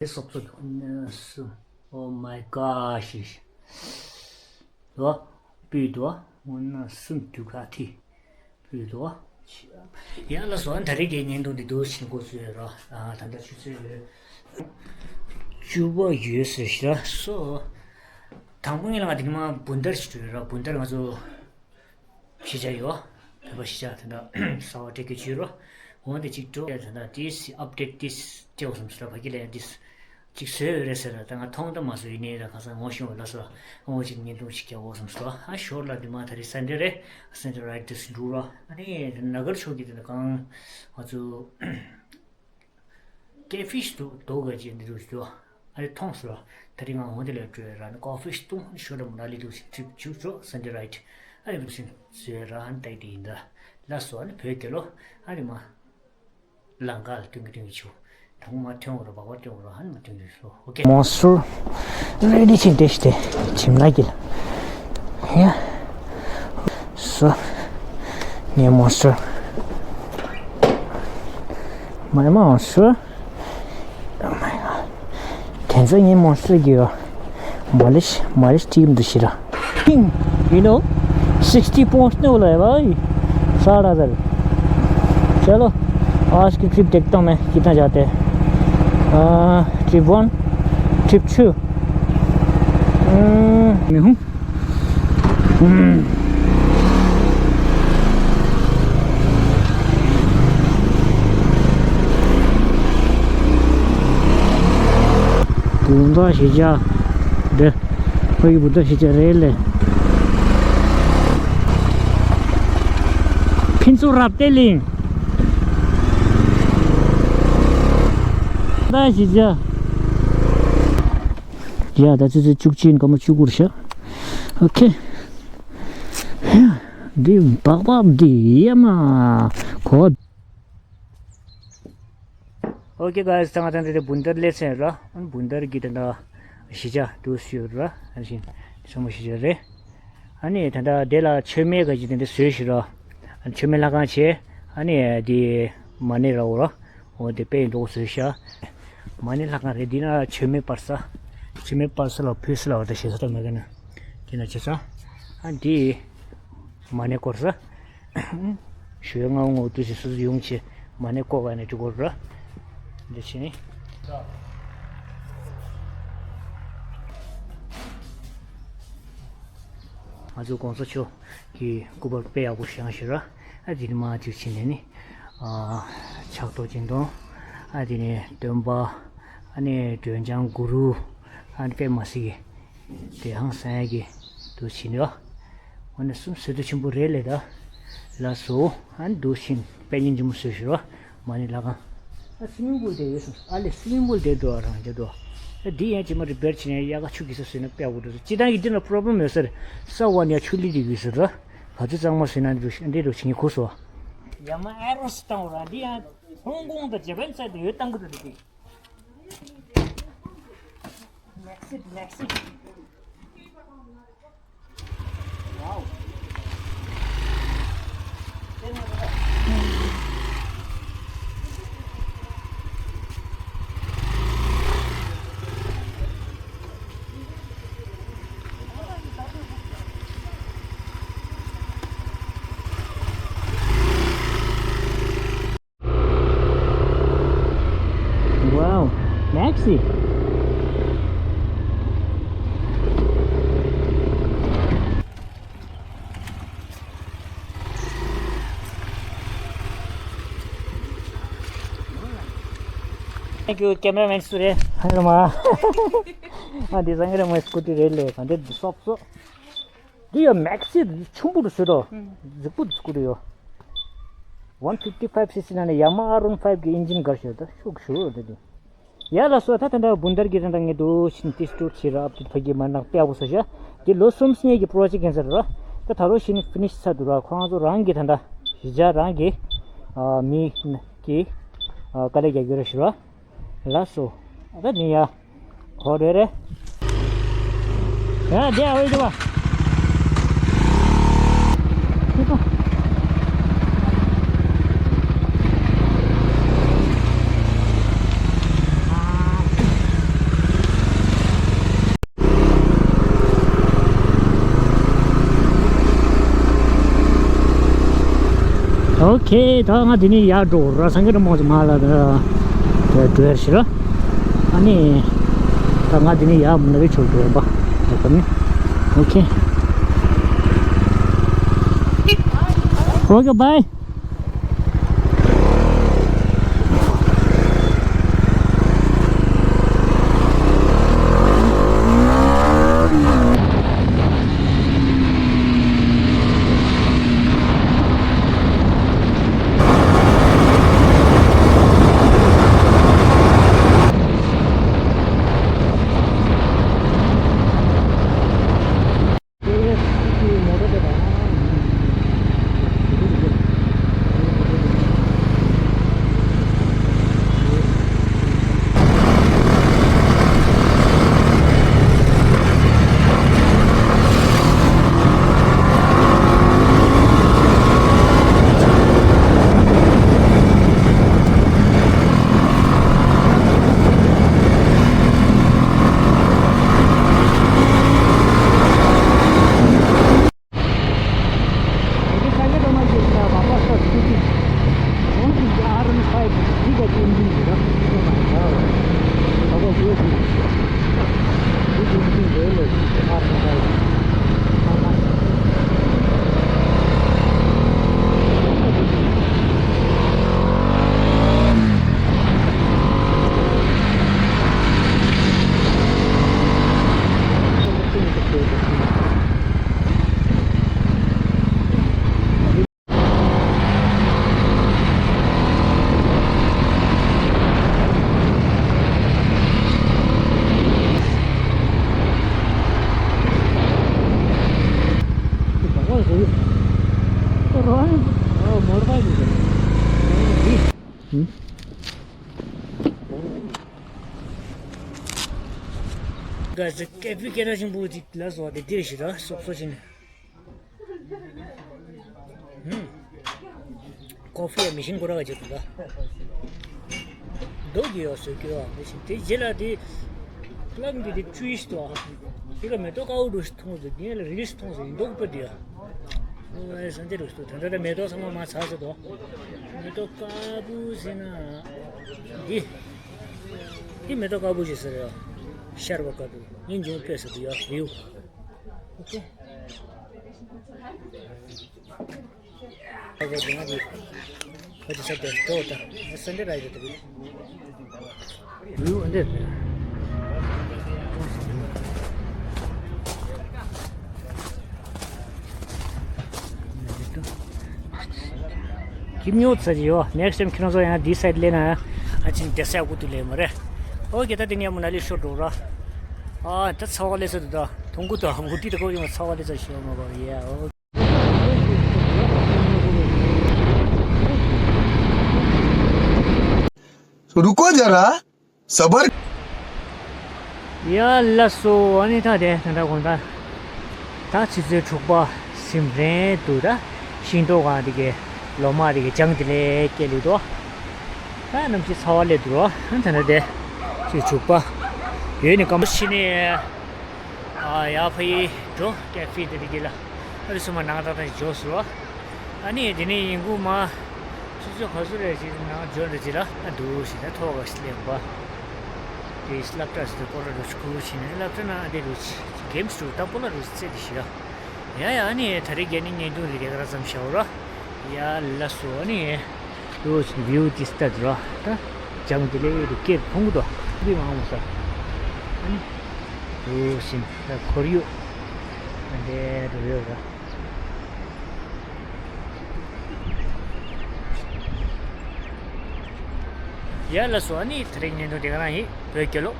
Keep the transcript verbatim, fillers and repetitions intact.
དེ་སོབ་སོབ་འདུག། ཨ་ནི་སུ། Oh my gosh། འདུག་པ། སྤུས་འདུག་པ། འོ་ན་སུམ་འདུག་ག་ཐི། སྤུས་འདུག་པ། ཡ་ལགས་སོ། ད་རེས་ཀྱི་བརྙན་ཐུང་འདི་འདུག་ཕྱིན་འགོ་བཙུགས་ཡོད་ར། ཨ་ད་ལྟ་ཆུ་ཚོད་བཅུ་པ་ཡོད་ཟེར་ཤི་ར་སོ། དང་པོ་ངས་ལ་ང་དེ་ནི་མ་བུན་དར་ཞིག་འགྲོ་ཡོད་ར། བུན་དར་ང་ཚོ་གཞིས་ཆགས་ཡོད། བོད་པ་གཞིས་ཆགས་དེ་འདྲ་གསར་པ་སྤྲད་ཀྱི་བྱོས་རོགས། འོན་ཏེ་གཅིག་འགྲོ་དེ་འདྲ་དེས་ཨབ་ཌེཊ་དེས་སྤྲད་འོ་བསམ་སོང་། ཕ་གི་ལ་ཡང་དེས་གཅིག་བཟོས་ཡོད་རེད་ཟེར་ལ། ད་ང་མཐོང་དང་མ་བཟོས་ཡིན་ནའི་ད་གང་ཟག་ངོ་ཤེས་འོ་ལ་སོ། འོ་གཅིག་བརྙན་ཐུང་ཞིག་རྒྱག་འོ་བསམ་སོང་། ཨ་ཞོར་ལ་དེ་མ་ད་རེས་སན་ཌེ་རེད། སན་ཌེ་རའིཌ་དེས་འགྲོ་རོགས། ཨ་ནི་ན་གར་ཕྱོགས་ཀྱི་དེ་འདྲ་གང་ང་ཚོ་ཀེ་ཕི་ཤི་འདུག་འདུག་ག་ཅེས་འདི་འདྲ་ཞིག་འདུག། ཨ་རེ་མཐོང་སོང་། ད་རིང་ང་འོང་དེ་ལ་འགྲོ་ཡ་ར་ནི་ཀོ་ཕི་ཤི་བཏུང་ཤོ་ར་མ་ན་ལི་འདུག་ཤིང་ཁྲིབ་བྱུག་ཤོ་སན་ཌེ་རའིཌ། ཨ་རེ་འདུག་ཤིང་བཟོས་ར་ཧན་ཏའི་དེ་ཡིན་ད། ལ་སོ་ཨ་ནི་བོད་རྒྱལ་ལོ། ཨ་རེ་མ་ལང་ཀ་ལ་སྟོན་གི་སྟོན་གི་ཆུ། དང་མ་ཐོན་འོ་ར་བག་བ་སྟོན་འོ་ར་ཧན་མ་སྟོན་གི་ཆུ། ཨོ་ཁེ། མོན་སི་ཊར་རེ་ཌི་ཆེན་ཏེ་ཤི་ཏེ་ཁྱིམ་ན་གི་ལ། ཡ། སོ། ངའི་མོན་སི་ཊར། My monster. Oh my god. དེ་ཚོ་ངའི་མོན་སི་ཊར་གི་ཡོད། མ་ལེ་ཤི་མ་ལེ་ཤི་ཊིམ་འདུ་ཤི་ར། King, you know, sixty पहुंचने वाला है भाई। साठ हज़ार। चलो, आज की ट्रिप देखता हूँ मैं कितना जाते हैं। आ, ट्रिप वन, ट्रिप टू। हम्म, मैं हूँ। བུན་དར་གཞིས་ཆགས་འདི། ཕ་གི་བུན་དར་གཞིས་ཆགས་རེད་ལེ། ཕུན་ཚོགས་རབ་བརྟན་གླིང་། བུན་དར་གཞིས་ཆགས། ཡ་ད་ཆུ་ཚོད་བཅུ་གཅིག་ཡིན། སྐར་མ་བཅུ་དགུ་རེད་ཤག། ཨོ་ཁེ། འདི་སྦག་སྦག་འདི་ཡ་མ་གོ། ཨོ་ཁེ་གཱའིས། ད་ང་ད་འདི་བུན་དར་སླེབས་ཚར་ར། ཨ་ནི་བུན་དར་གི་ད་ད་གཞིས་ཆགས་འདུག་སེ་ཡོད་ར། ཨ་ནི་ཤིང་ཚང་མ་གཞིས་ཆགས་རེད། ཨ་ནི་ད་ད་དེ་ལ་མཆོད་མེ་ག་ཅིག་དེ་འདྲ་བཟོས་ཤི་ར། ཨ་ནི་མཆོད་མེ་ལྷ་ཁང་བྱས། ཨ་ནི་དེ་མ་ཎི་ར་འོ་ར། འོ་དེ་དཔེ་འགྲོ་བཟོས་ཤག། མ་ཎི་ལྷ་ཁང་རེད། འདི་ན་མཆོད་མེ་སྤར་ས། མཆོད་མེ་སྤར་ས་ལ་ཕུལ་ས་ལ་བ་ད་ཞེ་ས་ད་མ་ག་ན། དེ་ན་བྱེད་ས། ཨ་འདི་མ་ཎི་སྐོར་ས། ཞོལ་ངའོ་ངའོ་དུ་ཞིག་སུ་སུ་ཡོང་ཆེ། མ་ཎི་ཀོ་ག་ནས་འགྲོ་དགོས་ར། འདི་ཕྱི་ནི། ང་ཚོ་གོང་ས་མཆོག་གི་སྐུ་པར་དཔེ་ཡག་པོ་བཞེངས་ཤིག་ར། ཨ་དེ་ནི་མ་ཅིག་ཕྱི་ནས་ནི། ཨ་ཕྱག་རྡོར་སྦྱིན་གདོང་། ཨ་དེ་ནི་སྟོན་པ། ཨ་ནི་སྒྲོལ་ལྗང་གུ་རུ། ཨ་ནི་དཔེ་མ་སྲིད་ཀྱི། དེ་ཧང་སང་ཡ་གི་འདུག་ཕྱིན་ཡོད། འོ་ན་གསུམ་བསོད་བདེ་ཆེན་པོ་རེད་ལེ་ད། ལགས་སོ། ཨ་ནི་འདུག་ཕྱིན་དཔེ་སྙིང་རྗེ་མོ་བཟོས་ཤིག་རོ། མ་ཎི་ལྷ་ཁང་། ཨ་སི་མིང་པུལ་དེ་ཡོད་སོང་། ཨ་ལེ་སི་མིང་པུལ་དེ་འགྲོ་བ་རང་རྒྱ་འགྲོ། ཨ་འདི་ཡང་ཅི་མ་རི་པེར་བྱེད་ནས་དབྱར་ཁ་ཆུ་གི་ས་བཟོས་ན་དཔེ་ཡག་པོ་འགྲོ་སོང་། སྤྱི་བཏང་གི་འདི་ན་པོ་རོ་བྷི་ལེམ་ཡོད་ས་རེད། ས་བ་ནས་ཆུ་ལི་འདི་ཡོད་ས་རེད། ག་ཚོད་གཙང་མ་བཟོས་ན་འདི་འདྲ་འདི་འདྲ་བྱེད་ངེས་ཁུ་སོ། ཡ་མ་ཨེ་རོ་སི་བཏང་བ་ར་འདི་ཡང་ཧོང་ཀོང་དང་ཇ་པན་ས་དེ་ཡོད་བཏང་གི་འདུག་འདི། Next it, next it. Wow. Wow, Maxi. Thank you, cameraman Sure. Hello, ma. Ah, this is my scooty rail. འདི་ཡ་Maxi་ཆུང་པོ་རུ་བཟོས་དོ། ཨུམ། རྫིག་པོ་འདི་སྐུ་རུ་ཡོད། One fifty five cc་ནང་ནས་ཡ་མ་ཧ་རོན་ཕའིབ་གི་ཨིན་ཇིན་སྒར་ཞོར་ད་ཤུགས་ཞུ་རུ་འདི་འདི། ཡ་ལ་སོ་ད་ད་ད་བུན་དར་གྱི་ད་ད་ངས་འདུག་ཕྱིན་ཏིས་ཏུར་བྱེད་ར་ཨབ་ཏུ་ཕ་གི་མ་ནག་པེ་ཨ་བུ་སོ་ཤ། འདི་ལོ་གསུམ་སྣེ་གི་པྲོ་ཇེག་ཡིན་ས་ར། ད་ད་རོ་ཤིན་ཕི་ནིཤ་ཚར་འདུག་ར། ཁོ་རང་ཚོ་རང་གི་ད་ད་གཞིས་ཆགས་རང་གི་ཨ་མི་གི་ཨ་དཀའ་ལས་རྒྱག་རྒྱུ་ར་ཞུ་ར། ལགས་སོ། ད་ནི་ཡ། ཁོ་རེ་རེ། ཡ་དེ་ཨ་འོས་འདུག་བ། ཨོ་ཁེ། ད་ང་འདི་ནས་ཡར་འགྲོ་ར། སངས་རྒྱས་རིན་པོ་ཆེ་མར་ལ་འགྲོ་ཡ་ཞིག་ར། ཨ་ནི་ད་ང་འདི་ནས་ཡར་མུ་ན་ལི་ཕྱོགས་འགྲོ་ཡ་པ། ད་ག་ནི། ཨོ་ཁེ། ཨོ་ཁེ། བྷའི། ག་ཟེ་ཀེ་ཕི་སྐད་གྲགས་ཆེན་པོ་ཅིག་ལ་སོགས་དེ་དེར་ཞིག་ར་སོབ་སོ་ཆེན། ཧུམ། ཀོ་ཕི་ཡ་མི་ཤིན་ཁོ་ར་ག་ཅིག་འདུག་ག། རྡོ་གི་ཡོད་སོ་གི་ཡོད་མི་ཤིན། དེ་རྗེས་ལ་དེ་པི་ལམ་གི་དེ་བཅུ་ཡིས་དོ། དེ་ག་མེ་ཏོག་དཀར་པོ་འདྲ་ཞིག་མཐོང་སོང་། དེ་ལ་རིལ་ཞིག་མཐོང་སོང་། ཡིན་མདོག་པོ་དེ་ཡ། ཨོ་ཨེ་སན་དེ་འདྲ་ཞིག་འདུག། ད་ལྟ་ད་མེ་ཏོག་ཚང་མ་མར་ཚར་སོང་དོ། མེ་ཏོག་དཀར་པོ་ཟེར་ན་འདི། འདི་མེ་ཏོག་དཀར་པོ་ཞིག་ཟེར་ཡ། ཤར་བ་དཀར་པོ། ངས་འཇོན་དཔེ་ཟེར་དུ་ཡ་རེའུ། ཨོ་ཁེ། ཨ་ཁེ། དེ་ང་དེ་ཁ་ཅིག་ཆབ་དེ་ཏོ་ད་སན་དེ་ར་ཡོད་དེ་རེའུ་འདི། ཁྱིམ་ཉོ་ཚར་ཡོད། ནེགསི་ཊའིམ་ཁྱེད་རང་ཚོ་ཡང་འདི་སའིཌ་ལེན་ན་ཨ་ཆིན་དེ་སའིཌ་ཀུ་ཏུ་ལེན་མ་རེད། ཨོ་ཁེ། ད་དེ་ནས་མུ་ན་ལི་ཤོར་འགྲོ་ར། ཨ་ད་ཚ་བ་ལས་སོ་དུ་ད་ཐུང་ཀུ་ད་མུ་ཏི་ད་ཀོ་ཡོང་ཚ་བ་ལས་ཚ་ཤོར་མ་གོ་ཡ། ཨོ། रुको जरा, सबर। ཡ་ལགས་སོ། ཨ་ནི་ད་དེ་ད་ལྟ་དགོང་དག་ད་ཆུ་ཚོད་དྲུག་པ་ཟིན་རན་འདུག། ད་ཤིང་ཏོག་གང་དེ་གའི་ལོ་མ་དེ་གའི་ལྗང་དེ་ལས་སྐྱེ་ལུས་འདུག། ད་གནམ་གཤིས་ཚ་བ་སླེབས་འདུག་རོ། ཨ་ད་ལྟ་དེ་ཆུ་ཚོད་དྲུག་པ་ཡོལ་ནས་སྐམ་པོ་ཕྱིན་ནས། ཨ་ཡར་ཕ་ཡི་འགྲོ་ཀེ་ཕི་དེ་རིགས་ལ། ཨ་རི་སོ་མ་ནང་ཏག་ཏག་འཇོག་སོ། ཨ་ནི་དེ་ནས་ཡིན་གུ་མ་ཆུ་ཚོད་ག་ཚོད་རེད་ཅིག་ནང་འཇོག་འདྲ་ཅིག་ལ་ཨ་འདུག་ཞིག་ད་ཐོག་ག་ཞིག་སླེབས་པ། དེ་སློབ་གྲྭ་ཞིག་ཏུ་སྐོར་ར་འགྲོ་ཞིག་ཁུ་བྱས་ནས་སློབ་གྲྭ་ནང་ཨ་དེ་འགྲོ་ཞིག་གེམ་སི་འགྲོ་ད་པོ་ལ་འགྲོ་ཞིག་རྩེ་དེ་ཞིག་ལ། ཡ་ཡ། ཨ་ནི་ད་རེས་རྒྱ་ནི་བརྙན་ཐུང་རེ་རེ་ག་ར་ཙམ་བྱའོ་ར། ཡ་ལ་སོ། ཨ་ནི་རོ་ཞིག་བིའུ་ཏི་སྟ་ར་ད་ལྗང་དེ་ལས་དེ་སྐད་ཕུང་གི་འདུག་འདི་མང་མོ་ས། ཨ་ནི་རོ་ཞིག་ད་ཁོར་ཡུག་ཨ་འདྲེ་རུ་ཡོད་ར། ཡ་ལ་སོ། ཨ་ནི་ད་རེས་བརྙན་ཐུང་དེ་ག་རང་ཡིན། བོད་རྒྱལ་ལོ།